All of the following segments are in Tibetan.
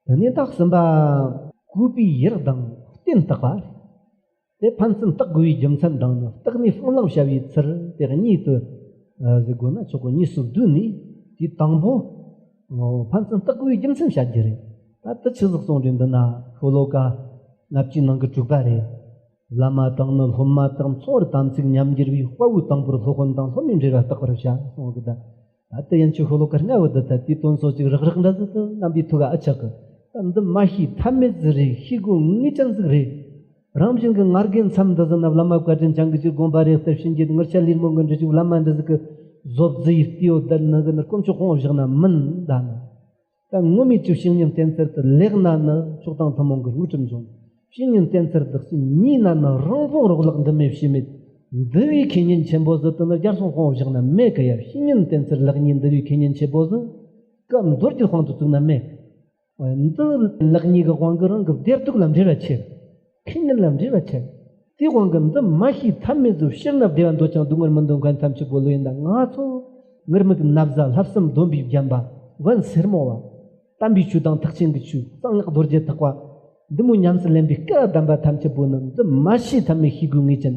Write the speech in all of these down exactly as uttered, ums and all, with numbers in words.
དེ་ནས་ད་གསུམ་པ། བཀོད་པའི་ཡུལ་དང་རྟེན་བརྟག་པ། དེ་ཕན་ཚུན་བརྟག་དགོས་པའི་རྒྱུ་མཚན་དང་ནི། བརྟག་ནས་སྤང་བླང་བྱ་བའི་ཚུལ། དེ་གཉིས་དུ་ཨ་ཟེར་དགོས་ན་ཆོག་གི། གཉིས་སུ་བསྡུས་ནས། དེའི་དང་པོ། ཨོ། ཕན་ཚུན་བརྟག་དགོས་པའི་རྒྱུ་མཚན་བཤད་རྒྱུ་རེད། ད་དེ་ཆི་ཟིག་གསུངས་རེད། འདི་ན་ཤོ་ལོ་ཀ་ལྔ་བཅུའི་ནང་གི་དྲུག་པ་རེད། བླ་མ་དང་ནི་སློབ་མ་དག། མཚུངས་པར་དམ་ཚིག་མཉམ་འགྱུར་བའི། དཔའ་བོའི་དང་པོར་སློབ་དཔོན་དང་། སློབ་མའི་འབྲེལ་བ་བརྟག་པར་བྱ། གསུངས་གི། ད་ད་དེ་ཡན་ཆོད་ཤོ་ལོ་ཀ་ལྔ་བོ་འདི་ད་དེའི་དོན་ཚོ་ཅིག་རག་རག་འདྲ་ཟིག་ཏུ་རྣམ་པའི་ཐུགས་ཀ་ཨ་ཆག་གི། ད་འདི་མ་ཤེས་ཐབས་མེད་ཟིག་རེད། ཤེས་དགོས་ངེས་ཅན་ཟིག་རེད། རང་བཞིན་གྱི་ངར་གའི་མཚམས་འདི་ཟིན་ན། བླ་མ་བཀའ་དྲིན་ཅན་གྱི་ཅིག་དགོངས་པ་རེ་ལྟར་བྱིན་གྱིས། ངར་ཤ་ལུས་མོ་གི་འདྲི་ཅིག་བླ་མ་འདི་ཟིག་གི་བཟོ་རྩིས་ཡིས་བལྟས་ཡོད། ད་ནི་གི་ནི་དཀོན་མཆོག་དཔུང་བཞག་ན་མིན་ད་ནི། ད་ངོ་མས་ཀྱི་བཤེས་གཉེན་བསྟེན་ཚུལ་དུ་ལེགས་ན་ནི་མཆོག་དང་ཐུན་མོང་གི་དངོས་གྲུབ་འབྱུང་། བཤེས་གཉེན་བསྟེན་ཚུལ་དུ་ཉེས་ན་ནི་རང་ཕུང་རོགས་ལག་འདི་མེད་ཕྱི་མེད། འདུལ་བའི་ཁེ་ཉེན་ཆེན་པོ་ཟིག་ཏུ་ནི་རྒྱལ་སྲུང་དཔུང་བཞག་ན་མེད་གི་ཡ། བཤེས་གཉེན་བསྟེན་ཚུལ་ལེགས་ཉེས་འདུལ་བའི་ཁེ་ཉེན་ཆེན་པོ་ཟིག་སྐབས་མདོ་རྒྱུད་དཔང་དུ་བཙུགས་ན་མེད། འདི་ལེགས་ཉེས་ཀྱི་དབང་གིས་རང་གི་བདེ་སྡུག་ལ་འབྲེལ་བ་ཆེ། ཁེ་ཉེན་ལ་འབྲེལ་བ་ཆེ། དེའི་དབང་གིས་འདི་མ་ཤེས་ཐབས་མེད་ཟིག། སྤྱིར་ན་བདེ་བ་འདོད་ཀྱང་སྡུག་བསྔལ་མི་འདོད་མཁན་ཐམས་ཅད་པོ་ལོས་ཡིན། ད་ང་ཚོ་ངུར་སྨྲིག་ན་བཟའ། ལྷག་བསམ་སྡོམ་པའི་རྒྱན་པ། བན་སེར་མོ་བ། དམ་པའི་ཆོས་དང་ཐེག་ཆེན་གྱི་ཆོས། གསང་སྔགས་རྡོ་རྗེ་ཐེག་པ། འདི་མོ་ཉམས་སུ་ལེན་པའི་སྐལ་བ་ལྡན་པ་ཐམས་ཅད་པོ་ནི་འདི་མ་ཤེས་ཐབས་མེད་ཤེས་དགོས་ངེས་ཅན།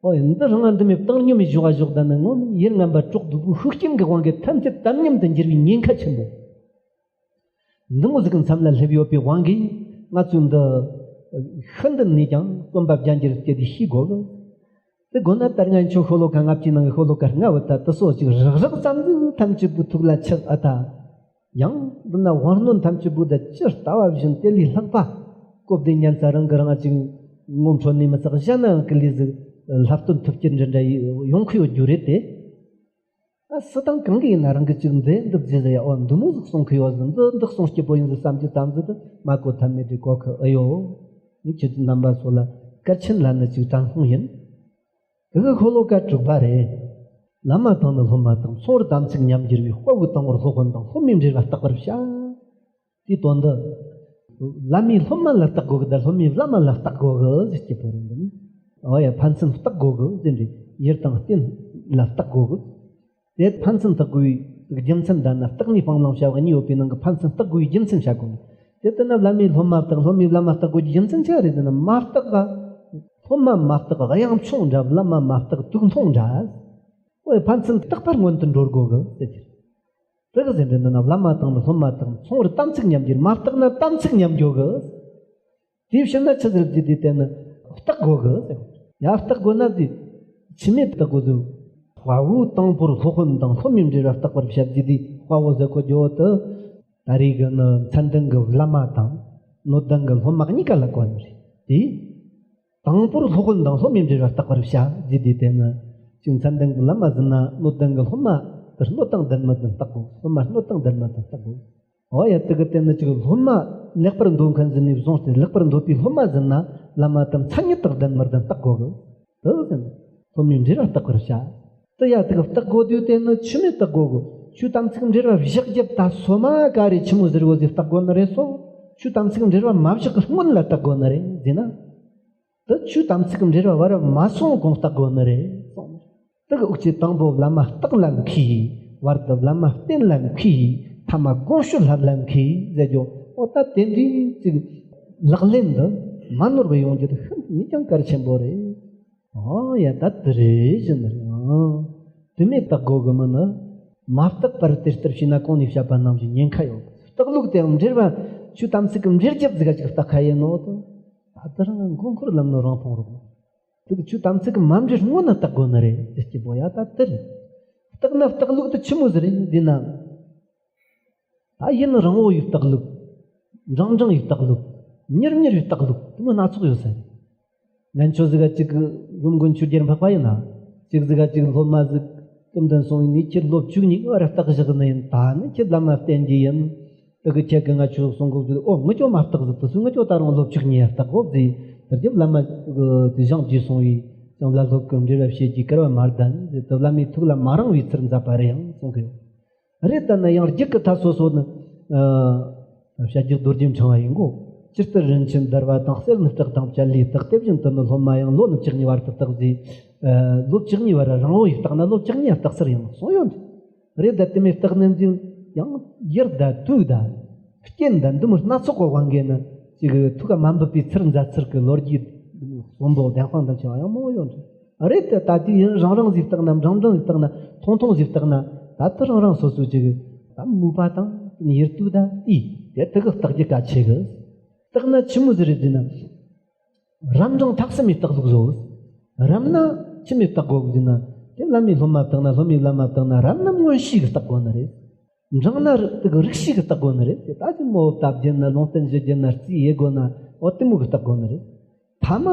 ཨོ་ཡ། འདི་རང་ང་འདི་མོ་བཏང་སྙོམས་སྦྱོར་བ་འཇོག་ད་ནི་ངོ་མ་ཡུལ་ངན་པ་གྲོགས་སྡུག་པོའི་ཤུགས་རྐྱེན་གྱི་དབང་གིས་ཐམས་ཅད་དམ་ཉམས་དུ་འགྱུར་བའི་ཉེན་ཁ་ཆེན་པོ། འདི་མོ་ཟིག་གི་མཚམས་ལ་སླེབས་ཡོད་པའི་དབང་གིས་ང་ཚོས་འདི་ཤིན་ཏུ་ནས་ཀྱང་རྩོམ་པ་བརྒྱ་འགྱུར་སྐྱེ་དུས་ཤེས་དགོས་གི། དེ་དགོས་ན་ད་ང་ཚོ་ཤོ་ལོ་ཀ་ལྔ་བཅུའི་ནང་གི་ཤོ་ལོ་ཀ་ལྔ་བོ་ད་དེ་ཚོ་ཅིག་རག་རག་ཙམ་ཟིག་ཐམས་ཅད་པོའི་ཐུགས་ལ་ཆགས་ཨ། ད་ཡང་འདི་ན་དབང་རྣོན་ཐམས་ཅད་པོ་ད་ཇི་ལྟ་བ་བཞིན་དེ་ལས་ལྷག་པ་གོ་བདེ་ཉན་ས་རང་གི་རང་ཅིག་ངོ་འཕྲོད་ནས་མི་ཚགས་གཞན་ན་ཡང་གི་ལས་ཟིག་ལྷབ་སྟོན་ཐུབ་རྒྱུ་འདྲ་འདྲ་ཡོང་གི་ཡོད་རྒྱུ་རེད་དེ། ད་སུ་དང་གང་གིས་ཡིན་ན་རང་གི་ཅིག་འདི་འདི་བརྗེད་ཟེར་ཡ། འོ་འདི་མོ་ཟིག་གསུང་གི་ཡོད་ཟིག། འདི་འདི་གསུང་སྐྱིད་པོ་ཡིན་ཟིག་བསམ་རྒྱུ་ཙམ་ཟིག་ཏུ་མ་གོ་ཐབས་མེད་དེ་གོ་གི་ཨེ་ཡོད། ངས་ཁྱེད་ཚོ་རྣམ་པ་ཚོ་ལ་གལ་ཆེན་ལ་ནི་ཅིག་དྲང་སློང་ཡིན། དེ་གི་ཤོ་ལོ་ཀ་དྲུག་པ་རེད། བླ་མ་དང་ནི་སློབ་མ་དང་། མཚུངས་པར་དམ་ཚིག་མཉམ་འགྱུར་བའི། དཔའ་བོའི་དང་པོར་སློབ་དཔོན་དང་། སློབ་མའི་འབྲེལ་བ་བརྟག་པར་བྱ། དེའི་དོན་འདི། བླ་མས་སློབ་མ་ལ་བརྟག་དགོས་གི། ད་སློབ་མས་བླ་མ་ལ་བརྟག་དགོས་གི་ཟེར་གྱི་པོ་རེད། འདི་ནི། འོ་ཡ། ཕན་ཚུན་བརྟག་དགོས་གི་ཟེར་འདི། ཡུལ་དང་རྟེན་ལ་བརྟག་དགོས་གི། དེ་ཕན་ཚུན་བརྟག་དགོས་པའི་རྒྱུ་མཚན་དང་ནི། བརྟག་ནས་སྤང་བླང་བྱ་བ་གཉིས་ཡོད་པའི་ནང་གི་ཕན་ཚུན་བརྟག་དགོས་པའི་རྒྱུ་མཚན་བྱ་དགོས། དེ་ལྟར་ན་བླ་མས་སློབ་མ་བརྟག། སློབ་མས་བླ་མ་བརྟག་དགོས་ཀྱི་རྒྱུ་མཚན་ཆི་རེད་ཟེར་ན། མ་བརྟགས་གཡང་མཚོ་འདྲ། བླ་མ་མ་བརྟགས་དུག་མཐོང་འདྲ། འོ་ཡ། ཕན་ཚུན་བརྟག་པ་སྔོན་དུ་འགྲོ་དགོས་གི་ཟེར་གྱི། དེ་གི་ཟེར་འདི་འདི་ན་བླ་མ་དང་ནི་སློབ་མ་དང་། མཚུངས་པར་དམ་ཚིག་མཉམ་འགྱུར། མ་བརྟགས་ན་དམ་ཚིག་ཉམས་འགྱོ་གི། དེའི་ཕྱིར་ན་ཆི་ཟེར་རྒྱུ་དེ་བལྟས་ན་བརྟག་དགོས་གི་ཟེར། ཡ། བརྟག་དགོས་ན་དེ་ཆི་མོ་བརྟག་དགོས་ཟེར། དཔའ་བོའི་དང་པོར་སློབ་དཔོན་དང་། སློབ་མའི་འབྲེལ་བ་བརྟག་པར་བྱ་རྒྱུ་དེ། དཔའ་བོ་ཟེར་གོ་རྒྱུ་དེ་ད་རེས་གི་ནི་མཚན་ལྡན་གི་བླ་མ་དང་སྣོད་ལྡན་གི་སློབ་མ་གཉིས་ཀ་ལ་གོ་ནི་རེད་དེ། དང་པོར་སློབ་དཔོན་དང་སློབ་མའི་འབྲེལ་བ་བརྟག་པར་བྱ་ཟེར་དུས་དེ་ནི། ཅིག་མཚན་ལྡན་གྱི་བླ་མ་ཟིན་ན་སྣོད་ལྡན་གྱི་སློབ་མ་དེ་སྣོད་དང་ལྡན་མིན་དེ་བརྟག་དགོས། སློབ་མ་སྣོད་དང་ལྡན་མིན་དེ་བརྟག་དགོས། འོ་ཡ། དེ་གི་དེ་ནི་ཅིག་སློབ་མ་ལེགས་པར་འདོད་མཁན་ཟིན་ནས་བཟུང་སྟེ་ལེགས་པར་འདོད་པའི་སློབ་མ་ཟིན་ན་བླ་མ་དེ་མཚན་ཉིད་དང་ལྡན་མིན་དེ་བརྟག་དགོས་གི། དེ་ཟིན་སློབ་མའི་འབྲེལ་བ་བརྟག་པར་བྱ། དེ་ཡ། དེ་གི་བརྟག་དགོས་དུས་དེ་ནི་ཆི་མོ་བརྟག་དགོས་གི། ཆོས་དམ་ཚིག་འབྲེལ་བ་བཞག་རྒྱབ་ད་སོ་མ་ག་རེ་ཆི་མོ་ཟེར་བོ་ཟིག་བརྟག་དགོས་ནི་རེད་སོ། ཆོས་དམ་ཚིག་འབྲེལ་བ་མ་བཞག་གི་སྔོན་ལ་བརྟག་དགོས་ནི་རེད་ཟེར་ན། དེ་ཆོས་དམ་ཚིག་གི་འབྲེལ་བ་བར་མ་སོང་གོང་བརྟག་དགོས་ནི་རེད་གསུངས། དེ་གི་འུག་ཆེ་དང་པོ་བླ་མ་བརྟག་ལ་མཁས། བར་དུ་བླ་མ་བསྟེན་ལ་མཁས། ཐ་མ་དགོངས་སྤྱོད་ལྷབ་ལ་མཁས་ཟེར་རྒྱུ། འོ་ད་དེ་འདྲའི་ཅིག་ལག་ལེན་འདི་མ་ནོར་བར་ཡོང་རྒྱུ་དེ་ཤིན་ཏུ་ནས་ཀྱང་གལ་ཆེན་པོ་རེད། ཨོ་ཡ། ད་དེ་རེད་བཞིན་རེད་ཨང་། དེ་མོ་བརྟག་དགོས་གི་མིན་ནི། མ་བརྟགས་པར་དེ་ལྟར་བྱས་ན་གོང་ནས་བཤད་པ་ནང་བཞིན་ཉེན་ཁ་ཡོད། བརྟག་ལུགས་དེའང་འབྲེལ་བ། ཆོས་དམ་ཚིག་གི་འབྲེལ་རྒྱབ་ཟིག་ག་ཅིག་བརྟག་ཁ་ཡིན་ནོ་དང་། ད་དེ་རང་མགོ་འཁོར་ལམ་ནི་རང་ཕུང་རོགས། དེ་གི་ཆོས་དམ་ཚིག་གི་མ་འབྲེལ་སྔོན་ན་བརྟག་དགོས་ནི་རེད་ཟེར་གྱི་བོ་ཡ། ད་དེ་རེད། བརྟག་ན་བརྟག་ལུགས་དེ་ཆི་མོ་ཟིག་རེད་ཟེར་ན། ད་ཡུན་རིང་བོ་ཡི་བརྟག་ལུགས། འབྲིང་འབྲིང་ཡི་བརྟག་ལུགས། མྱུར་མྱུར་ཡི་བརྟག་ལུགས་དེ་མོ་སྣ་ཚོགས་ཡོད་ས་རེད། ངན་ཆོས་ཟིག་ག་ཅིག་རུམ་དགོན་ཆོས་རྒྱལ་འཕགས་པ་ཡིན་ན། ཅིག་ཟིག་ག་ཅིག་སློབ་མ་ཟིག་སྐུ་མདུན་སོང་ཡིན་ནི་ཁྱེད་ལོ་བཅུ་གཉིས་བར་བརྟག་བཞག་ནི་ཡིན། ད་ནི་ཁྱེད་བླ་མ་བསྟེན་རྒྱུ་ཡིན། དེ་གི་ཁྱེད་ཀྱི་ང་ཆོས་གསུང་གོ་ཟིག། ཨོ་ངི་ཅོ་མ་བརྟག་ཟིག་དུ་སུ་ངི་ཅོ་ད་རུང་ལོ་བཅུ་གཉིས་བརྟག་གོ་ཟིག། དེར་རྒྱབ་བླ་མ་དེ་བཞེངས་རྒྱུ་སོང་ཡིན། ཅང་བླ་སློབ་ཀྱི་འབྲེལ་བ་བྱེད་རྒྱུའི་སྐལ་བ་མ་ལྡན་ཟིག། དེ་བླ་མའི་ཐུགས་ལ་མ་རངས་པའི་ཚུལ་མཛད་པ་རེད་ཡང་གསུང་གི་ཡོད། རེད། ད་ནི་ཡང་རྒྱུད་ཀྱི་ཐབས་སོ་སོ་ནི། ཨ། བྱ་རྒྱུད་རྡོ་རྗེ་འཆང་བ་ཡིན་གོ། སྤྱིར་དུ་རིན་ཆེན་བརྡར་བ་དང་། གསེར་ནི་བཀྲག་དང་བཅད་ལས་བརྟག། དེ་བཞིན་དུ་ནི་སློབ་མ་ཡང་། ལོ་ནི་བཅུ་གཉིས་བར་དུ་བརྟག་ཟེར། ཨ། ལོ་བཅུ་གཉིས་བར་རིང་བོ་ཡི་བརྟག་ན་ལོ་བཅུ་གཉིས་བརྟག་ཚར་ཡང་གསུངས་ཡོད། རེད། ད་དེ་མོ་བརྟག་ནི་འཛིན་ཡང་ཡུལ་དང་དུས་དང་། རྐྱེན་འདི་འདི་མོ་སྣ་ཚོགས་ཀྱི་དབང་གིས་ནི་ཅིག་ཐུགས་ཀ་མ་འབབ་པའི་ཚུལ་མཛད་ཚུལ་གྱི་ལོ་རྒྱུས་གསོན་པོ་བདེན་དཔང་དང་བཅས་པ་ཡང་མང་བོ་ཡོད་འདྲ། རེད་དེ། ད་དུས་ཡུན་རིང་རིང་ཟིག་བརྟག་ན། འབྲིང་འབྲིང་ཟིག་བརྟག་ན། ཐུང་ཐུང་ཟིག་བརྟག་ན། ད་དུ་རང་རང་སོ་སོ་ཅིག་ད་མོས་པ་དང་ཡིད་རྟོན་དང་དེ་དེ་དག་བརྟག་རྒྱུ་གལ་ཆེ་གི། བརྟག་ན་ཆི་མོ་ཟིག་རེད་ཟེར་ན། རབ་འབྲིང་ཐ་གསུམ་པའི་བརྟག་ལུགས་བཟོ། རབ་ན་ཆི་མོ་བརྟག་དགོས་ཟེར་ན། དེ་བླ་མའི་སློབ་མ་བརྟག་ན། སློབ་མའི་བླ་མ་བརྟག་ན། རབ་ན་མངོན་ཤེས་ཀྱིས་བརྟག་དགོས་ནི་རེད། འབྲིང་ན་དེ་གི་རིག་ཤེས་ཀྱིས་བརྟག་དགོས་ནི་རེད། དེ་ལྟ་ཅི་མོ་ལྟ་རྒྱུ་ན། ལུང་བསྟན་ཞུ་རྒྱུ་ན། རྩིས་དབྱེ་དགོས་ན། འོ་དེ་མོ་གིས་བརྟག་དགོས་ནི་རེད། ཐ་མ་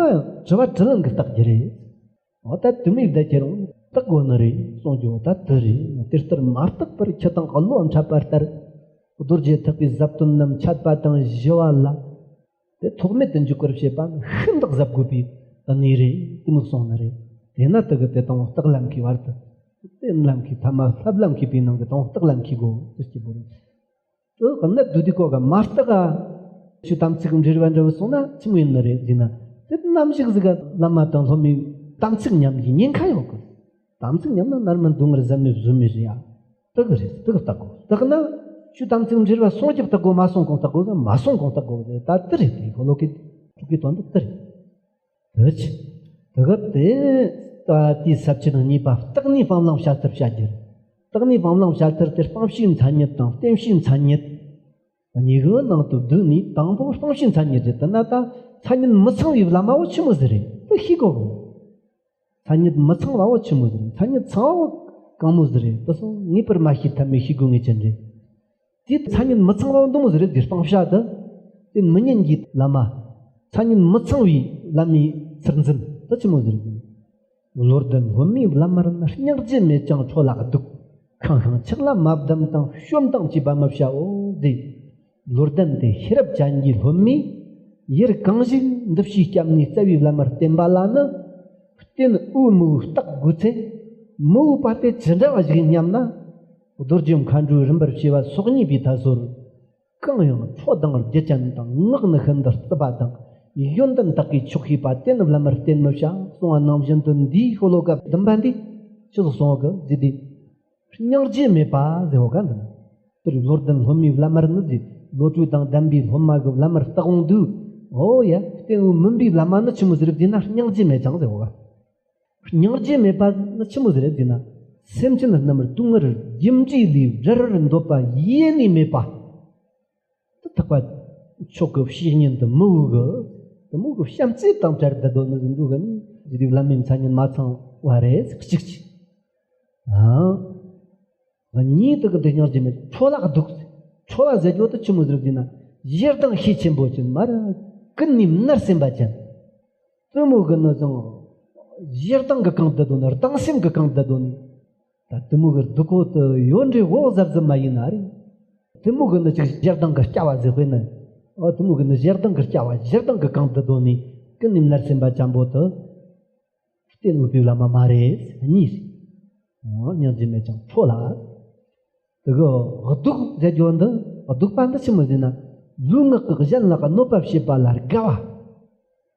དྲི་བ་དྲིས་ལན་གྱིས་བརྟག་རྒྱུ་རེད། འོ་ད་དེ་མོ་བསྡད་ཁྱེར་རུང་བརྟག་དགོས་ནི་རེད་གསུང་རྒྱུ་བོ་ད་དེ་རེད། དེ་ལྟར་མ་བརྟགས་པར་ཁྱི་དང་བློ་འཕྲད་པ་ལྟར། རྡོ་རྗེ་ཐེག་པའི་ཟབ་དོན་རྣམས་འཆད་པ་དང་ཞི་བ་ལ། དེ་ཐོགས་མེད་དུ་འཇུག་པར་བྱེད་པ་ནི་ཤིན་ཏུ་གཟབ་དགོས་པའི་གནས་རེད། དེ་མོ་གསུངས་ནི་རེད། དེས་ན་དེ་གི་དེ་དང་བོ་བརྟག་ལམ་གྱི་བར་དུ། རྟེན་ལམ་གྱི་ཐ་མ། ཐབས་ལམ་གྱི་པའི་ནང་གི་དང་བོ་བརྟག་ལམ་གྱི་སྒོ་དེ་སྐྱེ་བོ་རེད། དེ་གནད་བསྡུས་དུས་སྐོར་ག་མ་བརྟགས་ག་ཆོས་དམ་ཚིག་འབྲེལ་བ་འདྲ་བོ་སོང་ན་ཆི་མོ་ཡིན་ནི་རེད་ཟེར་ན། དེ་ནམ་ཞིག་ཟིག་ག་བླ་མ་དང་སློབ་མའི་དམ་ཚིག་ཉམས་ཀྱི་ཉེན་ཁ་ཡོད་གི། དམ་ཚིག་ཉམས་ན་མནར་མེད་སྡུག་བསྔལ་ཟད་མེད་གཟོད་མེད་རེད་ཡ། དེ་གི་རེད། དེ་གི་བརྟག་དགོས། བརྟག་ན་ཆོས་དམ་ཚིག་འབྲེལ་བ་སོང་གི་བརྟག་དགོས། མ་སོང་གོང་བརྟག་དགོས། མ་སོང་གོང་བརྟག་དགོས། ད་དེ་རེད། དེ་ཁོ་ལོ་གི་ཐུག་གི་དོན་དུ་དེ་རེད། དེ་ཆི། དེ་གི་དེ་ད་དེའི་ས་བཅད་གཉིས་པ་བརྟག་ནས་སྤང་བླང་བྱ་ཐབས་བྱ་རྒྱུ། བརྟག་ནས་སྤང་བླང་བྱ་ཐབས་དེ་སྤང་བྱའི་མཚན་ཉིད་དང་བསྟེན་བྱའི་མཚན་ཉིད། གཉིས་ཀྱི་ནང་དུ་བསྡུས་ནས་དང་པོ་སྤང་བྱའི་མཚན་ཉིད་རེད། དེ་ན་ད་མཚན་ཉིད་མི་ཚང་བའི་བླ་མ་བོ་ཆི་མོ་ཟིག་རེད། དེ་ཤེས་དགོས་གི། མཚན་ཉིད་མི་ཚང་བ་བོ་ཆི་མོ་ཟིག་རེད། མཚན་ཉིད་ཚང་བ་བོ་གང་མོ་ཟིག་རེད། དེ་སོ་ངེས་པར་མ་ཤེས་ཐབས་མེད། ཤེས་དགོས་ངེས་ཅན་རེད། དེ་མཚན་ཉིད་མི་ཚང་བ་བོ་འདི་མོ་ཟིག་རེད། དེ་སྤང་བྱ་དེ། དེ་མི་ཉན་གྱི་བླ་མ། མཚན་ཉིད་མི་ཚང་བའི་བླ་མའི་ཚུལ་འཛིན་དེ་ཆི་མོ་ཟིག་རེད། བློ་ལྡན་སློབ་མའི་བླ་མར་ནི། སྙིང་རྗེ་མེད་ཀྱང་ཁྲོ་ལ་གདུག །ཁེངས་ཤིང་ཆག་ལ་མ་བསྡམས་དང་། །བཅོམ་དང་བཅས་པ་མི་བྱའོ་ཟེར། བློ་ལྡན་དེ་ཤེས་རབ་ཅན་གྱི་སློབ་མས་ཡུལ་གང་ཞིག་འདི་ཕྱིའི་སྐྱབས་གནས་རྩ་བའི་བླ་མར་བསྟེན་པ་ལ་ནི། རྟེན་དབུལ་མི་དབུལ་བརྟག་དགོས་ཚེ། མི་དབུལ་བ་དེ་ཇི་འདྲ་བ་ཞིག་སྙམ་ན། རྡོ་རྗེ་མཁའ་འགྲོའི་རིམ་པར་བྱེ་བ་སོ་གཉིས་པའི་མཐའ་སོར། གང་ཡང་ཁྲོ་དང་རྒྱུ་ཅན་དང་། ངག་ནི་ཤིན་ཏུ་རྩུབ་པ་དང་། ཡོན་ཏན་དག་གིས་ཆོག་ཤེས་པ་དེ་ནི་བླ་མར་བསྟེན་མི་བྱ་གསུང་བ་ནང་བཞིན་དུ། འདིའི་ཤོ་ལོ་ཀ་བདུན་པ་འདི་ཆི་ཟིག་གསུང་གི་ཟེར་དུས། སྙིང་རྗེ་མེད་པ་ཟེར་བ་ག་འདི་ནི། དེར་བློ་ལྡན་སློབ་མའི་བླ་མར་ནི་ཟེར། བློ་གྲོས་དང་ལྡན་པའི་སློབ་མ་གི་བླ་མར་བཏགས་འོང་དུས། འོ་ཡ། བསྟེན་འོས་མིན་པའི་བླ་མ་ནི་ཆི་མོ་ཟིག་རེད་ཟེར་ན། སྙིང་རྗེ་མེད་ཅིང་ཟེར་བ་ག། སྙིང་རྗེ་མེད་པ་ནི་ཆི་མོ་ཟིག་རེད་ཟེར་ན། སེམས་ཅན་རྣམས་སྡུག་བསྔལ་རྒྱུ་འབྲས་ལས་བྲལ་བར་འདོད་པ་ཡེ་ནས་མེད་པ། དེ་ཐེག་པ་མཆོག་གི་བཤེས་གཉེན་དུ་མི་འོས་གི། དེ་མོ་གི་བྱམས་བརྩེ་དང་བྲལ་བསྡད་དོ་ནི་ཟིག་འདུག་གི་ནི། ཟེར་དུས་བླ་མའི་མཚན་ཉིད་མ་ཚང་བ་རེད། གཅིག་གཅིག་ཨང་། གཉིས་དེ་གི་འདི་སྙིང་རྗེ་མེད། ཁྲོ་ལ་གདུག །ཁྲོ་བ་ཟེར་རྒྱུ་དེ་ཆི་མོ་ཟིག་རེད་ཟེར་ན། ཞེ་སྡང་ཤས་ཆེན་པོ་ཅན་མ་ར། ཀུན་ནས་མནར་སེམས་པ་ཅན། དེ་མོ་གི་ནི་ཅང་ཞེ་སྡང་གིས་གང་བསྡད་དོ་ནི། སྡང་སེམས་ཀྱིས་གང་བསྡད་དོ་ནི། ད་དེ་མོ་གི་སྡུག་གོ་དེ་ཡོད་འདྲེ་འོ་གཟབ་གཟབ་མ་ཡིན་ན་རེད། དེ་མོ་གི་ནི་ཅིག་ཞེ་སྡང་གི་སྐྱ་བ་ཟེར་དཔེ་ནི། ཨོ་དེ་མོ་གི་ནི་ཞེ་སྡང་གི་སྐྱ་བ། ཞེ་སྡང་གིས་གང་བསྡད་དོ་ནི། ཀུན་ནས་མནར་སེམས་པ་ཅན་པོ་དེ། བསྟེན་འོས་པའི་བླ་མ་མ་རེད། གཉིས་རེད། ཨོ་སྙིང་རྗེ་མེད་ཅིང་ཁྲོ་ལ། དེ་གི་གདུག་ཟེར་རྒྱུ་འདི། གདུག་པ་འདི་ཆི་མོ་ཟེར་ན། ལུས་ངག་གིས་གཞན་ལ་གནོད་པ་བྱེད་པ་ལ་དགའ་བ།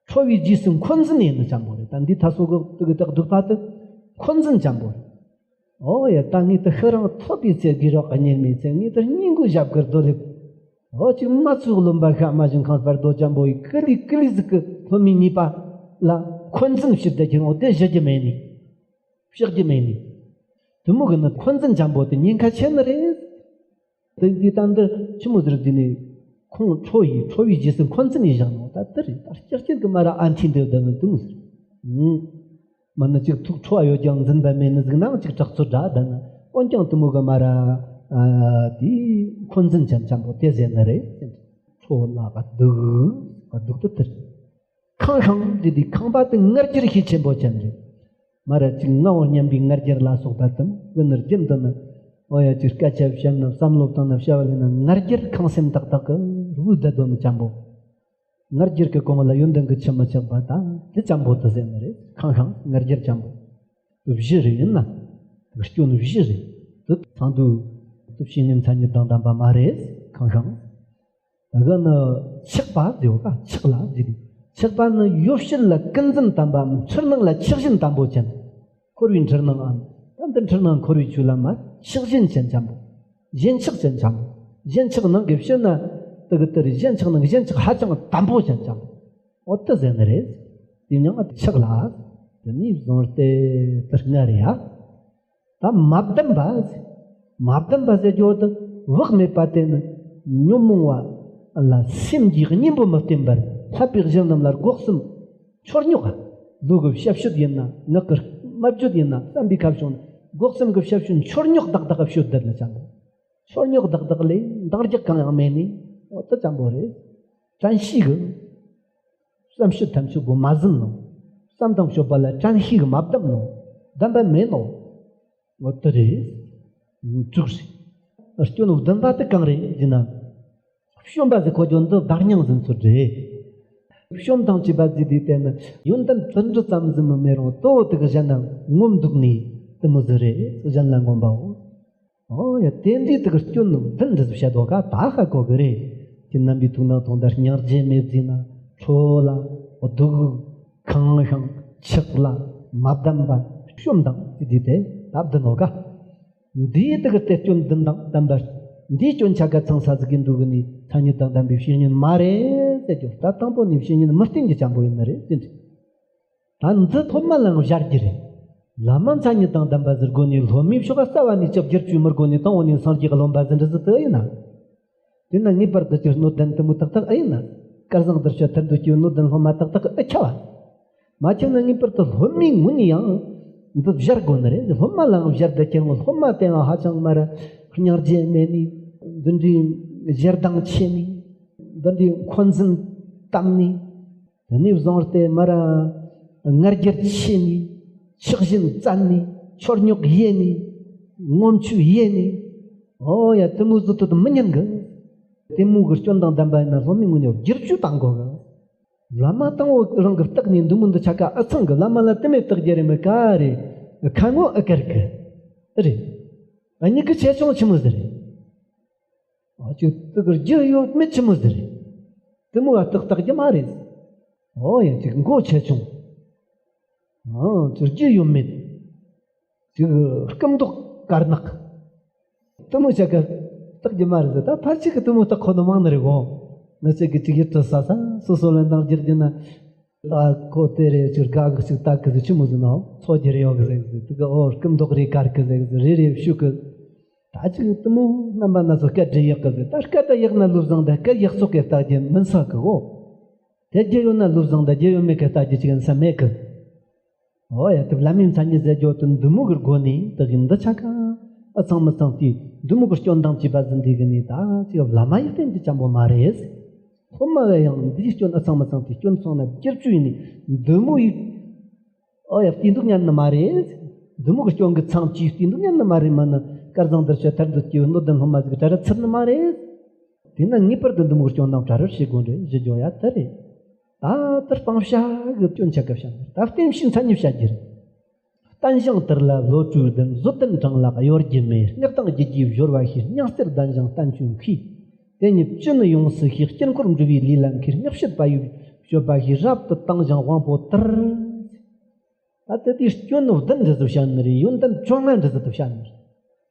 ཁྲོ་བའི་རྗེས་སུ་འཁོན་འཛིན་ཡིན་ནི་ཅན་པོ་རེད། ད་འདི་ཐ་སོ་གི་དེ་གི་དེ་གདུག་པ་དེ་འཁོན་འཛིན་ཅན་པོ་རེད། ཨོ་ཡ། ད་ངས་དེ་ཤི་རང་ཐོབ་པའི་ཚེ། དགེ་རོགས་གཉེར་མའི་ཚེ། ངས་དེ་སྙིང་གི་ཞབས་ཀྱི་རྡོ་ལེབ། ཨོ་ཅིག་མ་ཚུགས་རློན་པ་ཤ་མ་བཞིན་ཁང་པར་རྡོ་ཅན་པོ་ཡི། ཀི་ལི་ཀི་ལི་ཟིག་གི་སློབ་མའི་ཉེས་པ་ལ་འཁོན་འཛིན་ཞིབ་ཏུ་གྱིས་འོ་དེ་ཞི་རྒྱུ་མེད་ནི། ཕྱག་རྒྱུ་མེད་ནི། དེ་མོ་གི་ནི་འཁོན་འཛིན་ཅན་པོ་དེ་ཉེན་ཁ་ཆེ་ནི་རེད། དེ་འདི་ལྟ་འདི་ཆི་མོ་ཟེར་དེ་ནི། ཁོང་ཁྲོ་ཡི། ཁྲོ་བའི་རྗེས་སུ་འཁོན་འཛིན་ཡིན་བཞག་ནོ། ད་དེ་རེད། ད་སྐྱག་སྐྱག་གི་མ་ར་ཨ་འཐི་འདི་བསྡད་ནི་དེ་མོ་ཟེར། ཨུམ། མ་ནི་ཅིག་ཐུགས་ཁྲོ་བ་ཡོད་ཀྱང་འཛིན་པ་མེད་ནི་ཟིག་ནའང་ཅིག་དྲག་རྩལ་འདྲ་བསྡད་ནི། འོན་ཀྱང་དེ་མོ་གི་མ་ར་ཨ་དེ་འཁོན་འཛིན་ཅན་ཅན་པོ་དེ་ཟེར་ནི་རེད། ཁྲོ་ལ་གདུག་གདུག་ཏུ་དེ་རེད། ཁེངས་ཤིང་དེ་དེ་ཁེངས་པ་དེ་ང་རྒྱལ་ཤས་ཆེན་པོ་ཅན་རེད། མ་ར་ཅིག་ངའོ་སྙམ་པའི་ང་རྒྱལ་ལ་སོགས་པ་དང་། ཀུན་ནས་རྒྱུན་དུ་ནི། འོ་ཡ། ཅིག་སྐད་ཆ་བཤད་ན། བསམ་བློ་བཏང་ན། བྱ་བ་ལས་ན། ང་རྒྱལ་ཁེངས་སེམས་དག་དག་གི་རུས་བསྡད་དོ་ནི་ཅན་པོ། ང་རྒྱལ་གྱི་གོང་ལ་ཡོན་ཏན་གྱི་ཆུ་མི་ཆགས་པ་དང་དེ་ཅན་པོ་དེ་ཟེར་ནི་རེད། ཁེངས་ཤིང་ང་རྒྱལ་ཅན་པོ། བཞི་རེད་ཡིན་ན། སྐྱོན་བཞི་རེད། དེ་ཚང་དུ་དེ་བཤེས་གཉེན་མཚན་ཉིད་དང་ལྡན་པ་མ་རེད། ཁེངས་ཤིང་། དེ་ག་ནི་ཆགས་པ་ཟེར་བ་ག་ཆགས་ལ་ཟེར། ཆགས་པ་ནི་ཡོ་བྱད་ལ་ཀུན་འཛིན་དམ་པའམ། འཁྲུལ་སྣང་ལ་ཆགས་ཞེན་དམ་པོ་ཅན། འཁོར་བའི་འཁྲུལ་སྣང་ངམ། ད་འདི་འཁྲུལ་སྣང་འཁོར་བའི་ཆོས་ལ་མ་ཆགས་ཞེན་ཅན་ཅན་པོ། ཞེན་ཆགས་ཅན་ཅན་པོ། ཞེན་ཆགས་ནང་གི་ཕྱིར་ན་ དེ་གི་དེ་རེད། གཞན་ཆགས་ན་གཞན་ཆགས་ཧ་ཅང་དམ་པོ་ཅན་ཅང་། འོ་དེ་ཟེར་ནི་རེད། དེ་མྱང་ང་ཆགས་ལ། དེ་ནས་བཟུང་སྟེ་དེ་སྔར་ཡ། ད་མ་བསྡམས་པ། མ་བསྡམས་པ་ཟེར་རྒྱུ་དེ་བག་མེད་པ་དེ་ནི་ཉོན་མོངས་པ་ལ་སེམས་ཀྱི་གཉེན་པོ་མི་བསྟེན་པར་ལྷག་པའི་གཞན་རྣམས་ལ་སྒོ་གསུམ་འཆོལ་ཉོག་བློ་གི་བྱ་སྤྱོད་ཡིན་ན། ངག་གི་སྨྲ་བརྗོད་ཡིན་ན། བསམ་པའི་ཁ་བྱུང་ན། སྒོ་གསུམ་གྱི་བྱ་སྤྱོད་འཆོལ་ཉོག་དག་དག་གི་སྤྱོད་བསྡད་ལ་ཅང་། འཆོལ་ཉོག་དག་དག་ལས་འདང་རྒྱག་གང་ཡང་མེད་ནི། འོ་དེ་ཙམ་པོ་རེད། དྲན་ཤེས་ཀྱི་བསམ་སྤྱོད་ཐམས་ཅད་པོ་མ་ཟིན་ནོ། བསམ་དང་སྤྱོད་པ་ལ་དྲན་ཤེས་ཀྱི་མ་བསྡམས་ནོ། བསྡམས་པ་མེད་ནོ། འོ་དེ་རེད། དྲུག་རེད། སྐྱོན་བདུན་པ་དེ་གང་རེད་ཟེར་ན། བཤོམ་པ་ཟེར་གོ་རྒྱུ་འདི་བརྡ་རྙིང་ཟིན་ཚུལ་རེད། བཤོམ་དང་བཅས་པ་ཟེར་དུས་དེ་ནི་ཡོན་ཏན་བདུན་འདྲ་ཙམ་ཟིན་མི་མེད་རུང་། དོ་དེ་གི་གཞན་ན་ངོམས་འདུག་ནི་དེ་མོ་ཟིག་རེད། གཞན་ལ་ངོམས་པའོ། ཨོ་ཡ། དེ་འདྲའི་དེ་གི་སྐྱོན་བདུན་འདྲ་ཟིག་བཤད་དོ་ག་ད་ཧ་གོ་གི་རེད། ཁྱེད་རྣམ་པའི་ཐུགས་སྣང་ཐོག་འདི་སྙིང་རྗེ་མེད་ཟེར་ན། ཁྲོ་ལ་སྡུག་ཁེངས་ཤིང་ཆགས་ལ་མ་བསྡམས་པ་བཤོམ་དང་ཟེར་དུས་དེ་ད་བདུན་ནོ་ག་འདིའི་དེ་གི་དེ་སྐྱོན་བདུན་དང་ལྡན་པ། འདིའི་སྐྱོན་ཆ་ག་ཚང་ས་ཟིག་གི་འདུག་གི་ནི་མཚན་ཉིད་དང་ལྡན་པའི་བཤེས་གཉེན་མ་རེད་ཟེར་རྒྱུ། ད་དང་པོ་ནས་བཤེས་གཉེན་མི་བསྟེན་རྒྱུ་ཅན་པོ་ཡིན་ནི་རེད་ཟེར་གྱི། ད་འདི་སློབ་མ་ལའང་སྦྱར་རྒྱུ་རེད། བླ་མ་མཚན་ཉིད་དང་ལྡན་པ་ཟེར་དགོས་ནི། སློབ་མའི་ཕྱོགས་རྩ་བ་ནས་ཅིག་བསྒྱུར་བཅོས་མི་དགོས་ནི། དང་པོ་ནས་སངས་རྒྱས་ཀྱི་སློབ་མ་ཟེར་འདྲ་ཟིག་དེ་ཡིན་ན། དེ་ན་ངེས་པར་དུ་ཅིག་སྣོད་ལྡན་དེ་མོ་ཏག་ཏག་ཨེ་ཡིན་ན། སྐལ་བཟང་དར་ཞིང་དར་འདོད་ཀྱི་སྣོད་ལྡན་སློབ་མ་ཏག་ཏག་ཨེ་ཁྱབ་བ། མ་ཁྱབ་ན་ངེས་པར་དུ་སློབ་མའི་ངོས་ནས་ཡང་འདི་སྦྱར་དགོས་ནི་རེད། སློབ་མ་ལའང་སྦྱར་བསྡད་ཀྱང་། སློབ་མ་དེའང་ཧ་ཅང་མར་སྙིང་རྗེ་མེད་ནི། འདི་འདྲའི་ཞེ་སྡང་ཆེ་ནི། འདི་འདྲའི་འཁོན་འཛིན་དམ་ནི། དེ་ནས་བཟུང་སྟེ་མར་ང་རྒྱལ་ཆེ་ནི། ཆགས་ཞེན་བཙན་ནི། འཆོལ་ཉོག་ཡེ་ནི། ངོམ་ཆུ་ཡེ་ནི། ཨོ་ཡ། དེ་མོ་ཟིག་དེ་མི་ཉན་གི། དེ་མོ་གི་སྐྱོན་དང་ལྡན་པ་ཡིན་ན་སློབ་མའི་ངོས་ནས་བསྒྱུར་བཅོས་བཏང་དགོས་གི། བླ་མ་དང་པོ་རང་གི་བརྟག་ནས་འདི་མོ་འདི་ཆ་ག་ཨེ་ཚང་གི། བླ་མ་ལ་དེ་མོ་བརྟག་རྒྱུ་རེད་མི་ག་རེ། ཁ་ངོ་ཨེ་དཀར་གི། རེད། ཨ་མྱི་གི་ཆེ་ཆུང་ཆི་མོ་ཟིག་རེད། ཨ་ཅིག་དེ་གི་རྒྱུ་ཡོད་མེད་ཆི་མོ་ཟིག་རེད། དེ་མོ་བ་བརྟག་བརྟག་རྒྱུ་མ་རེད། ཨོ་ཡ། ཅིག་མགོ་ཆེ་ཆུང་། ཨ་ཅིག་རྒྱུ་ཡོད་མེད། ཅིག་སྐུ་མདོག་དཀར་ནག། དེ་མོ་ཆ་ག་བརྟག་རྒྱུ་མ་རེད་ཟེར། ད་ཕལ་ཆེར་གི་དེ་མོ་བརྟག་ཁོ་ན་མང་ནི་རེད་གོ། ང་ཅག་གི་ཅིག་ཡིད་དུ་ས་ས་སོ་སོ་ལ་འདང་རྒྱག་རྒྱུ་ན། ད་ཁོ་དེ་རེད། ཅིག་དགའ་གི་ཅིག་ལྟ་གི་ཟེར། ཆི་མོ་ཟེར་ན་ཚོ་རྒྱུ་རེ་ཡོད་གི་ཟེར་གི་ཟེར། དེ་གི་ཨོ་སྐུ་མདོག་རེ་དཀར་གི་ཟེར་གི་ཟེར། རེ་རེ་བཤད་གི། ད་ཅིག་དེ་མོ་རྣམ་པ་སྣ་ཚོགས་སྐད་རེ་ཡག་གི་ཟེར། ད་སྐད་ད་ཡག་ན་བློ་བཟང་། ད་སྐད་ཡག་སོགས་ཀྱི་ལྟ་རྒྱུ་མིན་ས་གི་གོ། དེ་རྒྱུ་ཡོད་ན་བློ་བཟང་། ད་རྒྱུ་ཡོད་མེད་ཀྱི་ལྟ་རྒྱུ་ཅིག་ཡིན་ས་མེད་གི། ཨོ་ཡ། དེ་བླ་མའི་མཚན་ཉིད་ཟེར་རྒྱུ་དེ་འདི་མོ་གི་སྒོ་ནས་དེ་གི་འདི་ཆ་ག་ཨེ་ཚང་མི་ཚང་དེ་འདི་མོ་གི་སྐྱོན་དང་བཅས་པ་ཟིན་དེ་གི་ནི་ད་ཅིག་བླ་མ་ཡིན་བསྟེན་རྒྱུ་ཅན་པོ་མ་རེད། སློབ་མ་ལ་ཡང་འདིའི་སྐྱོན་ཨེ་ཚང་མི་ཚང་དེ་སྐྱོན་ཚང་ན་བསྒྱུར་བཅོས་ཡིན་ནི་འདི་མོ་ཡིན། ཨོ་ཡ། བསྟེན་འདུག་ཉན་ནི་མ་རེད། འདི་མོ་གི་སྐྱོན་གི་ཚང་ཅིག་བསྟེན་འདུག་ཉན་ནི་མ་རེད། མ་ནི་སྐལ་བཟང་དར་ཞིང་དར་འདོད་ཀྱི་སྣོད་ལྡན་སློབ་མ་ཟིག་གྲལ་ར་ཚུད་ནི་མ་རེད། དེས་ན་ངེས་པར་དུ་འདི་མོ་གི་སྐྱོན་དང་བྲལ་བར་བྱེད་དགོས་རེད། ཞུ་རྒྱུ་ཡ་དེ་རེད། ད་དེར་སྤང་བྱ་གི་སྐྱོན་ཆ་ག་བཤད་ནི། ད་བསྟེན་བྱའི་མཚན་ཉིད་བཤད་རྒྱུ་རེད། བསྟན་ཞིང་དེར་ལ་བློ་གྲོས་ལྡན། བཟོད་ལྡན་གྲངས་ལ་གཡོ་སྒྱུ་མེད། བསྔགས་དང་རྒྱུད་ཀྱི་སྦྱོར་བ་ཤེས། སྙིང་སྟེར་ལྡན་ཞིང་བསྟན་བཅོས་མཁས། དེ་ཉིད་ཅི་ནུས་ཡོངས་སུ་ཤེས། དཀྱིལ་འཁོར་འགྲོ་བའི་ལས་ལ་མཁས། བསྔགས་བྱེད་པ་ཡི་སྤྱོད་པ་ཤེས། རབ་ཏུ་བཏང་ཞིང་དབང་པོ་ཏིར། ད་དེ་དེའི་སྐྱོན་བདུན་འདྲ་ཟིག་བཤད་ནི་རེད། ཡོན་ཏན་བཅོ་ལྔ་འདྲ་ཟིག་ཏུ་བཤད་ནི་རེད།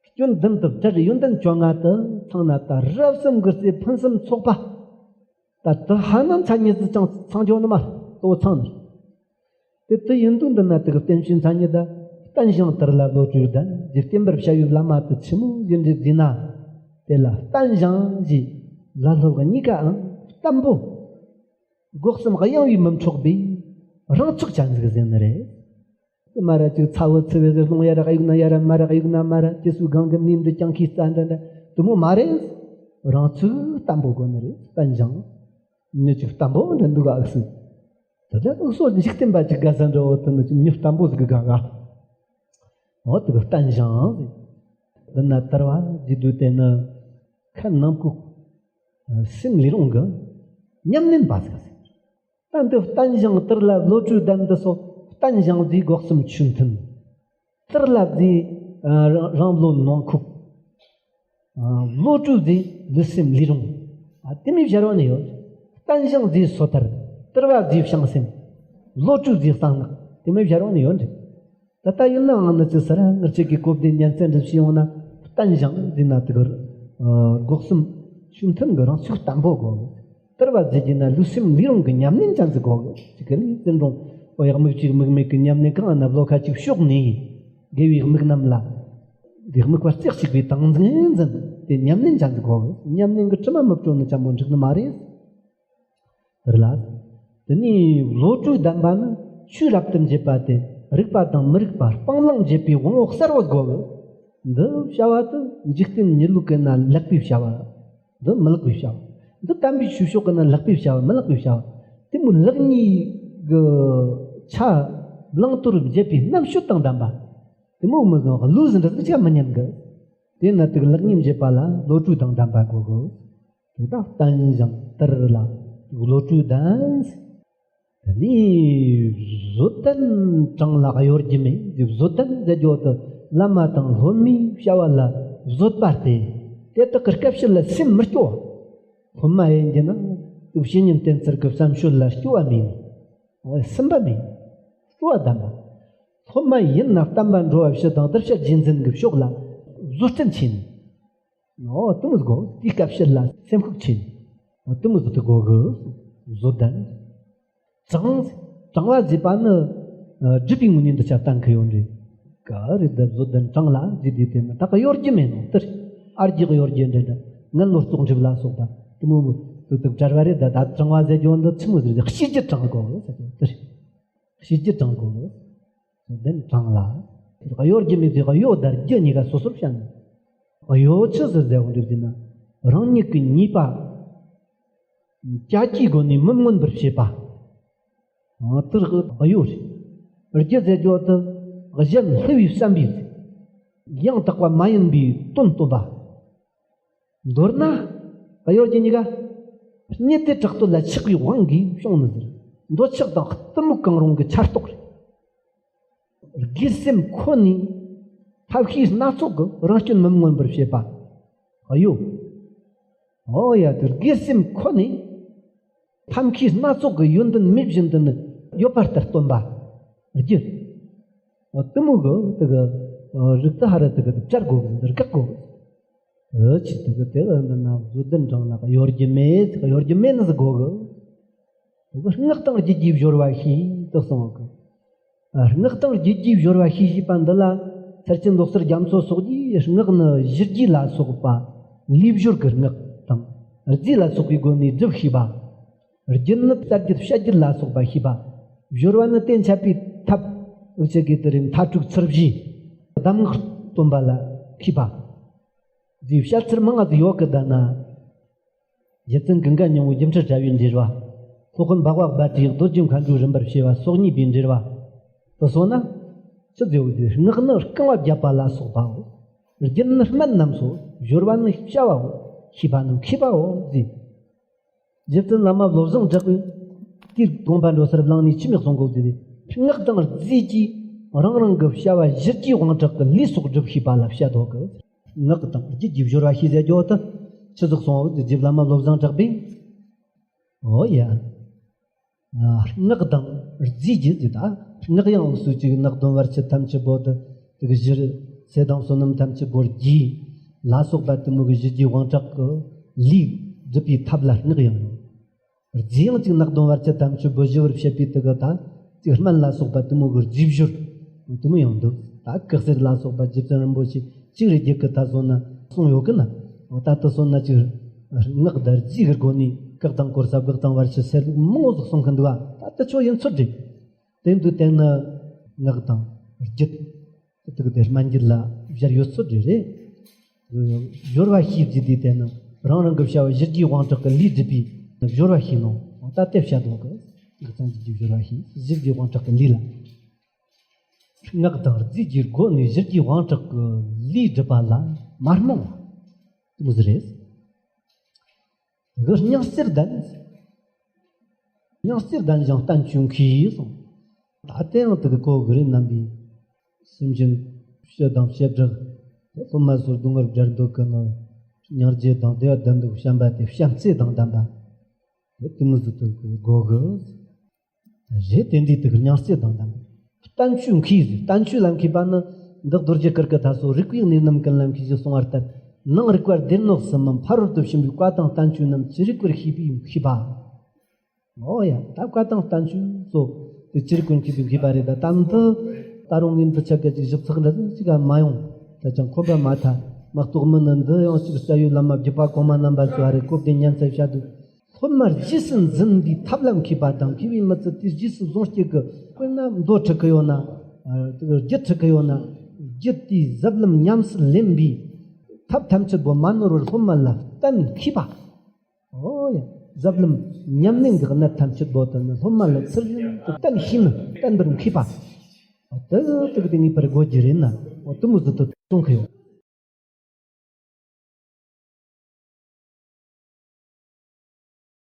སྐྱོན་བདུན་དུ་བྲལ་རེད། ཡོན་ཏན་བཅོ་ལྔ་དུ་ཚང་ན་ད་རབ་གསུམ་གྱི་རྩེ་ཕུན་སུམ་ཚོགས་པ། ད་དེ་ཧ་ན་མཚན་ཉིད་ཟིག་ཅང་ཚང་ཆོག་ནི་མ་གཏོགས་ཚང་ནི་རེད། དེ་དེ་ཡིན་དུས་འདི་ན་དེ་གི་བསྟན་བྱའི་མཚན་ཉིད་ད། བསྟན་ཞིང་དེར་ལ་བློ་གྲོས་ལྡན་ཟེར། བསྟན་པར་བྱ་བའི་བླ་མ་དེ་ཆི་མོ་ཟིག་རེད་ཟེར་ན། དེ་ལ་བསྟན་ཞིང་ཟེར་ལ་སློབ་གཉིས་ཀའང་བརྟན་པོ། སྒོ་གསུམ་གཡེང་བས་མི་འཕྲོག་པའི་རང་ཕྱོགས་ཅན་ཟིག་ཟེར་ནི་རེད། མ་ར་ཅིག་ཚ་བོ་ཚི་བོ་ཟེར། རླུང་ཡར་གཡུག་ན་ཡར་ར། མར་གཡུག་ན་མར་ར། ཅི་སུའི་སྒང་གི་མིའི་འདི་ཀྱང་ཁའི་རྩ་འདྲ་འདྲ་དེ་མོ་མ་རེད། རང་ཚུགས་བརྟན་པོ་དགོས་ནི་རེད། བསྟན་ཞིང་མྱི་ཅིག་བརྟན་པོ་འདྲ་འདུག་ཨ་སི། དེ་ལྟར་འུ་ཚོ་འཇིག་རྟེན་པ་ཅིག་དགའ་ས་འདྲ་བོ་དེ་ནི་ཅིག་མྱི་བརྟན་པོ་ཟིག་གི་དགའ་ག་འོ་དེ་གི་བསྟན་ཞིང་ཟེར། འདི་ན་དར་བ་ཇི་དུས་དེ་ནི་ཁ་ནང་ཁུག་སེམས་ལས་རུང་གི་ཉམས་ལེན་པ་ཟིག་ཟེར། ད་འདི་བསྟན་ཞིང་དེར་ལ་བློ་གྲོས་ལྡན་འདི་སོགས། བསྟན་ཞིང་ཟེར་སྒོ་གསུམ་ཆོས་མཐུན། དེར་ལ་ཟེར་རང་བློ་ནང་ཁུག་བློ་གྲོས་ཟེར་ལུས་སེམས་ལས་རུང་། དེ་མོ་སྦྱར་བ་ནི་ཡོད། བསྟན་ཞིང་ཟེར་སོ་ཐར། དེར་བ་ཟེར་བྱང་སེམས། བློ་གྲོས་ཟེར་གསང་སྔགས། དེ་མོ་སྦྱར་བ་ནི་ཡོད་རེད། ད་ལྟ་ཡིན་ནའང་ནི་ཅི་ཟེར། ང་ཅག་གི་གོ་བདེ་ཉན་ཚད་འདྲ་བྱས་ཡོང་ན། བསྟན་ཞིང་ཟེར་ན་དེ་གར་སྒོ་གསུམ་ ཆོས་མཐུན་གྱི་རང་ཚུགས་བརྟན་པོ་དགོས། དར་བ་མཛད་རྒྱུ་ན་ལུས་སེམས་ལུས་རང་གི་ཉམས་ལེན་ཅན་ཟིག་དགོས། ཅིག་གི་ལས་བརྩོན་འགྲུས་འོ་ཡག་མིག་གཅིག་མིག་མེད་ཀྱི་ཉམས་ལེན་གང་ན་བློ་ཁ་ཅིག་ཕྱོགས་ནས་དགེ་བའི་དམིགས་རྣམས་ལ། དེ་དམིགས་པ་རྩེ་གཅིག་པའི་ཏིང་འཛིན་འཛིན་དེ་ཉམས་ལེན་ཅན་ཟིག་དགོས། ཉམས་ལེན་གྱི་དྲི་མ་མི་བཀྲོལ་ནི་ཅན་པོ་འགྲིག་ནི་མ་རེད། དེར་ལ། དེ་ནས་བློ་གྲོས་ལྡན་པ་ནི་ཆོས་རབ་ཏུ་འབྱེད་པ་སྟེ་རིགས་པ་དང་མི་རིགས་པ་སྤང་བླང་འབྱེད་པའི་དབང་པོ་གསལ་བོ་དགོས། འདི་བྱ་བ་དེ་འཇིག་རྟེན་མྱི་ལུགས་ཀྱི་ནང་ལེགས་པའི་བྱ་བ། འདི་མི་ལེགས་པའི་བྱ་བ། འདི་དམ་པའི་ཆོས་ཕྱོགས་ཀྱི་ནང་ལེགས་པའི་བྱ་བ་མི་ལེགས་པའི་བྱ་བ། དེ་མོ་ལེགས་ཉེས་ཀྱི་ཆ་བླང་དོར་འབྱེད་པའི་རྣམ་དཔྱོད་དང་ལྡན་པ། དེ་མོ་མི་བཟང་བ་ལུས་འདྲ་ཟིག་ཆ་མི་ཉན་གི། དེ་ན་དེ་གི་ལེགས་ཉེས་འབྱེད་པ་ལ་བློ་གྲོས་དང་ལྡན་པ་དགོས་གི། དེ་དག་བརྟན་ཞིང་དར་ལ་བློ་གྲོས་ལྡན། དེ་ནས་བཟོད་ལྡན་དྲང་ལ་གཡོ་སྒྱུ་མེད། བཟོད་ལྡན་ཟེར་རྒྱུ་དེ་བླ་མ་དང་སློབ་མའི་བྱ་བ་ལ་བཟོད་པ་སྟེ། དེ་དག་གི་སྐབས་ཕྱི་ལ་སེམས་མི་སྐྱོ་བ། སློབ་མ་ཡིན་གྱི་ན་དེ་བཤེས་གཉེན་བསྟེན་ཚུལ་གྱི་བསམ་སྤྱོད་ལ་སྐྱོ་བ་མེད། སེམས་པ་མེད། སྤྲོ་བ་ལྡན་པ། སློབ་མ་ཡིན་ན་བསྟན་པ་འགྲོ་བ་ཕྱི་དང་གདུལ་བྱ་རྗེས་འཛིན་གྱི་ཕྱོགས་ལ་བཟོད་བྲལ་ཆེ་ནི། ཨོ་དེ་མོ་དགོས། དེའི་སྐབས་ཕྱི་ལ་སེམས་ཤུགས་ཆེ་ནི། ཨོ་དེ་མོ་ཟིག་དགོས་གི། བཟོད་ལྡན། དྲང་། དྲང་བ་ཟེར་བ་ནི་ཨ་སྒྲུབ་པའི་ངོས་ནས་འདི་ཆ་བསྟན་གི་ཡོད་རེད། ག་རེ་འདི་བཟོད་ལྡན་དྲང་ལ་ཟེར་དུས་དེ་ནི་ད་གཡོ་སྒྱུ་མེད་ནོ། དེར་ཨར་གྱི་གཡོ་སྒྱུ་འདྲ་འདྲ་ངན་ལོར་བཙོག་འཇུག་ལ་སོགས་པ་དེ་མོ་དུ་དུ་བྲལ་བ་རེད། ད་ད་དྲང་བ་ཟེར་རྒྱུ་འདི་ཆི་མོ་ཟེར་ཟེར་ཤེས་རྒྱུ་དྲང་དགོས་ཟེར་རྒྱུ་དེར། ཤེས་རྒྱུ་དྲང་དགོས། བཟོད་ལྡན་དྲང་ལ། དེར་གཡོ་སྒྱུ་མེད་ཟེར་གཡོ་དང་སྒྱུ་གཉིས་ཀ་སོ་སོར་བཤད་ནས། གཡོ་ཆི་ཟེར་ཟེར་བ་འདྲ་ཟེར་ན། རང་ཉིད་ཀྱི་ཉེས་པ་བྱ་སྤྱོད་སྒོ་ནས་མི་མངོན་པར་བྱེད་པ། ཨ་དེར་གཡོ་རེད། སྒྱུ་ཟེར་རྒྱུ་དེ་གཞན་བསླུ་བའི་བསམ་པས་ཡང་དག་པ་མ་ཡིན་པའི་དོན་སྟོན་པ། མདོར་ན་གཡོ་སྒྱུ་གཉིས་ཀ་རྙེད་དེ་དྲག་སྟོད་ལ་ཆགས་པའི་དབང་གིས་བྱུང་ནི་ཟེར། འདོད་ཆགས་དང་གཏི་མུག་གང་རུང་གི་ཆར་གཏོགས་རེད། སྒེར་སེམས་ཁོ་ནས་ཐབས་ཤེས་སྣ་ཚོགས་ཀྱིས་རང་སྐྱོན་མི་མངོན་པར་བྱེད་པ། གཡོ། ཨོ་ཡ་དེ་སྒེར་སེམས་ཁོ་ནས་ཐབས་ཤེས་སྣ་ཚོགས་ཀྱིས་ཡོན་ཏན་མེད་བཞིན་དུ་ནི་ཡོད་པ་ལྟར་སྟོན་པ། སྒྱུ། ཨོ་དེ་མོ་གི་དེ་གི་ཨོ་རིགས་དེ་ཧ་ར་དེ་གི་བྲལ་དགོས་གི། འདིར་བཀག་དགོས་གི། ཨོ་ཆི་དེ་གི་དེ་གི་འདི་ན་བཟོད་ལྡན་དྲང་ན་གཡོ་སྒྱུ་མེད། གཡོ་སྒྱུ་མེད་ནི་ཟིག་དགོས་གི། དེ་གི་སྔགས་དང་རྒྱུད་ཀྱི་སྦྱོར་བ་ཤེས་དུ་གསུངས་གི། སྔགས་དང་རྒྱུད་ཀྱི་སྦྱོར་བ་ཤེས་ཞེས་པ་འདི་ལ་མཚར་ཆེན་ལོག་སྲོལ་རྒྱ་མཚོ་སོགས་ཀྱིས་སྔགས་ནི་གཞི་རྒྱུད་ལ་སོགས་པ་ལུས་སྦྱོར་གྱི་སྔགས་དང་རྫས་ལ་སོགས་པའི་སྒོ་ནས་སྒྲུབ་ཤེས་པ། རྒྱུད་ནི་རྩ་རྒྱུད་བཤད་རྒྱུད་ལ་སོགས་པ་ཤེས་པ། སྦྱོར་བ་ནི་དེ་འཆད་པའི་ཐབས་འུ་ཅག་གི་དེ་རིང་མཐའ་དྲུག་ཚུལ་བཞི་གདམས་ངག་སྟོན་པ་ལ་ཤེས་པ། ཞེས་བཤད་ཚུལ་མང་ང་ཟིག་ཡོད་གི། ད་ན། རྗེ་བཙུན་ཀུན་དགའ་སྙིང་པོའི་སྒྱུ་འཕྲུལ་དྲ་བའི་འགྲེལ་བ། སློབ་དཔོན་འཕགས་པ་དཔལ་སྤྲུལ་རྡོ་རྗེ་མཁའ་འགྲོའི་རིམ་པར་བྱེ་བ་སོ་གཉིས་པའི་འགྲེལ་བ། དུ་སོང་ན། ཆི་ཟེར་བ་ཟེར། སྔགས་ནི་རྐང་བ་བརྒྱབ་པ་ལ་སོགས་པའོ། རྒྱུད་ནི་སྨན་རྣམས་སོ། སྦྱོར་བ་ནི་བྱ་བའོ། ཤེས་པ་ནི་མཁས་པའོ་ཟེར། རྗེ་བཙུན་བླ་མ་བློ་བཟང་གྲགས་པས་དེའི་དགོངས་པ་འགྲོ་སར་བླངས་ནས་ཆི་མོ་གསུང་གོ་ཟེར་ཏེ། སྔགས་དང་རྫས་ཀྱིས་རང་རང་གི་བྱ་བ་གཞི་རྒྱུའི་དབང་དྲག་གི་ལུས་སོགས་སྒྲུབ་ཤེས་པ་ལ་བཤད་དོ་གི། སྔགས་དང་རྒྱུད་ཀྱི་སྦྱོར་བ་ཤེས་ཟེར་རྒྱུ་དེ་ཆི་ཟིག་གསུངས་འོ་ཟེར་རྗེ་བླ་མ་བློ་བཟང་གྲགས་པས། འོ་ཡ། སྔགས་དང་རྫས་ཀྱི་ཟེར་ད། སྔགས་ཡང་སུ་གཅིག་སྔགས་འདོན་བར་ཆད་ཐམས་ཅད་པོ་དེ་དེ་གི་གཞིར་ཚེ་དང་བསོད་ནམས་ཐམས་ཅད་པོ་རྒྱས་ལ་སོགས་པ་དེ་མོ་གི་གཞི་རྒྱུའི་དབང་དྲག་གི་ལུས་སྒྲུབ་པའི་ཐབས་ལ་སྔགས་ཡང་ཡོད། རྫས་ཡང་གཅིག་སྔགས་འདོན་བར་ཆད་ཐམས་ཅད་པོ་ཞི་བར་བྱེད་པའི་དེ་གི་ད་གཅིག་སྨན་ལ་སོགས་པ་དེ་མོ་གི་རྫས་སྦྱོར་དེ་མོ་ཡང་འདུག་ད་གེགས་སེལ་ལ་སོགས་པ་རྗེ་བཙུན་རིན་པོ་ཆེ་གཅིག་རེ་རྒྱུད་ཀྱི་ད་སོང་ན་གསུངས་ཡོད་གི་ན། འོ་ད་དེ་སོང་ན་གཅིག་སྔགས་དང་རྫས་ཀྱི་སྒོ་ནས་བཀག་དང་བཀོལ་ས་བགེགས་དང་བར་ཆད་སེལ་ལུགས་མང་བོ་ཟིག་གསུང་གི་འདུག་ཨ། ད་དེ་ཆོ་ཡིན་ཚོད་རེད། དེ་འདུག་དེ་ནི་སྔགས་དང་རྒྱུད། དེ་དག་དེ་སྨན་རྒྱུད་ལ་སྦྱར་ཡོད་ཚོད་རེད་རེད། སྦྱོར་བ་ཤེས་ཀྱི་དུས་དེ་ནི་རང་རང་གི་བྱ་བ་གཞི་རྒྱུའི་དབང་དྲག་གི་ལུས་སྒྲུབ་པའི་སྦྱོར་བ་ཤེས་ནོ། ད་དེ་བཤད་དོ་གི། སྔགས་དང་རྒྱུད་ཀྱི་སྦྱོར་བ་ཤེས། གཞི་རྒྱུའི་དབང་དྲག་གི་ལུས་ལ། སྔགས་དང་རྫས་ཀྱི་སྒོ་ནས་གཞི་རྒྱུའི་དབང་དྲག་གི་ལུས་སྒྲུབ་པ་ལ་མ་རྨོངས་པ། དེ་མོ་ཟིག་རེད། དེ་གི་སྙིང་བརྩེར་ལྡན། སྙིང་བརྩེར་ལྡན་ཞིང་བསྟན་བཅོས་མཁས་གསུངས། ད་དེ་ཡང་དེ་གི་གོ་གི་རེད། རྣམ་པའི་སེམས་ཅན་སྤྱི་དང་བྱེ་བྲག་དེ་སློབ་མ་ཚོར་སྡུག་བསྔལ་བསྒྲལ་འདོད་ཀྱི་ནི་སྙིང་རྗེ་དང་བདེ་བ་ལྡན་འདུག་བྱམས་པ་དེ་བྱམས་བརྩེ་དང་ལྡན་པ་དེ་དེ་མོ་ཟིག་དེ་གི་གོ་གི། རེད། དེ་འདྲའི་དེ་གི་སྙིང་བརྩེ་དང་ལྡན་པ། བསྟན་བཅོས་མཁས་ཟེར། བསྟན་བཅོས་ལ་མཁས་པ་ནི་འདི་རྡོ་རྗེ་གུར་གི་ད་སོ་རིག་པའི་གནས་རྣམས་ཀུན་ལ་མཁས་ཞེས་གསུངས་པ་ལྟར། ནང་རིག་པར་སྡེ་སྣོད་གསུམ་མམ་ཕ་རོལ་ཏུ་ཕྱིན་པའི་བཀའ་དང་བསྟན་བཅོས་རྣམས་ཅི་རིགས་པར་ཤེས་པའི་ཤེས་པ། ཨོ་ཡ། ད་བཀའ་དང་བསྟན་བཅོས་སོགས་དེ་ཅི་རིགས་པར་ཤེས་པའི་ཤེས་པ་རེད། ད་ད་འདི་ད་རུང་ངས་འདི་ཆ་ག་ཅིག་ཞིབ་ཚགས་འདྲ་ཅིག་ག་མ་ཡོང་། ད་ཅང་ཁོམ་པ་མ་ཐལ། མ་གཏོགས་མི་ནི་འདི་ཡང་ཅིག་རྩ་བའི་བླ་མ་བརྒྱུད་པ་གོང་མ་རྣམ་པ་ཚོ་ཨ་རེ་གོ་བདེ་ཉན་ཚད་བཤད་འདུག་སློབ་མར་རྗེས་སུ་འཛིན་པའི་ཐབས་ལ་མཁས་པ་དང་། མཁས་པའི་མི་ཚུལ་དེ་རྗེས་སུ་བཟུང་སྤྱད་ཀྱི། དཔེར་ན་མདོ་ཁྲིད་ཀྱི་ཡོད་ན། ཨ། རྒྱུད་ཁྲིད་ཀྱི་ཡོད་ན། རྒྱུད་དེའི་ཟབ་ལམ་ཉམས་སུ་ལེན་པའི་ཐབས་ཐམས་ཅད་པོ་མ་ནོར་བར་སློབ་མ་ལ་བསྟན་མཁས་པ། ཨོ་ཡ། ཟབ་ལམ་ཉམས་ལེན་གྱི་གནད་ཐམས་ཅད་པོ་དེ་ནི་སློབ་མ་ལ་ཚུལ་བཞིན་དུ་བསྟན་ཤེས་ནི་བསྟན་པར་མཁས་པ། དེ་དེ་གི་དེ་ངེས་པར་དགོས་རྒྱུ་རེད་ན། འོ་དེ་མོ་ཟིག་ཏུ་གསུང་གི་ཡོད།